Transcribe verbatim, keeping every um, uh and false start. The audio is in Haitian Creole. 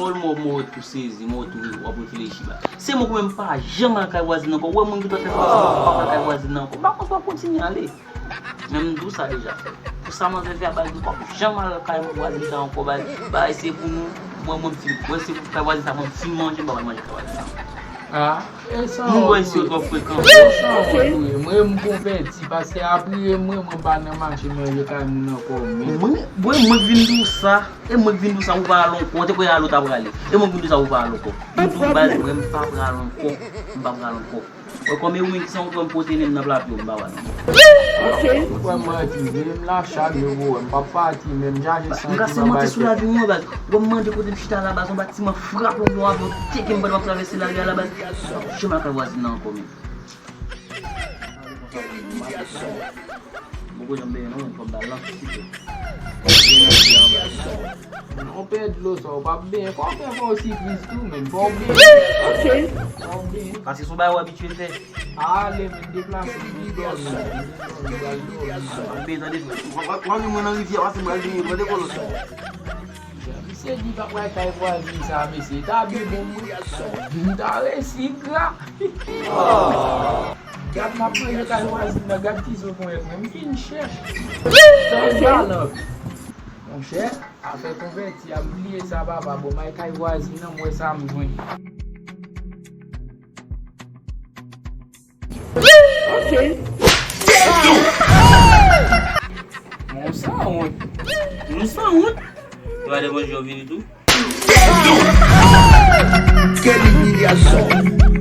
Pawòl mò, mò ret pou sezi, mò ret pou w ap reflechi ba. Se mwen ki menm pa janm al kay vwazin nan ankò. Ou wè moun ki t ap fè vwazin nan, pa al kay vwazin nan ankò. M pa konn si w ap kontinye ale. Men m di w sa deja, frè. Pou sa manzè fè a, ba, m p ap janm al kay vwazin sa ankò. Ba, bagay se pou nou. Mwen, mwen, m fin, mwen, se pou kay vwazin sa, mwen, m fin manje, m pa pral manje kay vwazin sa. Ah, e sa. Moun bò isi yo twò frekan. E sa, mwen, mwen, m konvèti, paske apre mwen, mwen pa nan mache manje kay moun ankò, men. Mwen, mwen, mwen vin di w sa. E mwen k vin di w sa, ou pa al ankò, te kwè al ou ta prale. E mwen k vin di w sa, ou pa al ankò. M di w baz, mwen m pa pral ankò. M pa pral ankò. Wè kòm e ou menm ki san ou pran pote nen nan pla pye w, m pa pral ankò. Ok. Ou kwè m manti, vre m la chak jou pou wè, m p ap pati, men m chaje santi m anba tèt. M kase manti sou lavi mwen, baz. Wè m mande kote m chita la, baz, yon batiman frape m, yon avyon teke m pandan m ap travèse lari a la, baz. Janm al kay vwazin nan ankò, men. Mwen pa janm benyen non, men fò m ta lanse ti tou. Ou pè dlo sa, ou p ap benyen. Fò w fè fò w sipriz tou, men fò w benyen. Ok. Fò w benyen. Paske se yon bagay w abitye fè. Ale, men deplase, m dòmi, m dòmi, m pral dòmi. W ap benyen tande frè. W ap, w ap jwenn mwen nan rivyè, pase m pral benyen, tande kòlòs. Misye di pa pral kay vwazin sa, mesye. Ta byen bon, mwen. M ta resi gra. Gad m ap manje kay vwazin nan, gad ki zo ponyèt mwen. M fin chèch. San balan. Monchè, afè konvèti a, m bliye sa, papa. Bon, m al kay vwazin nan, m wè sa m jwenn. Ok. Bon, sa wont. Nou san wont. Yo pa devan yo vini tou. Quelle humiliation!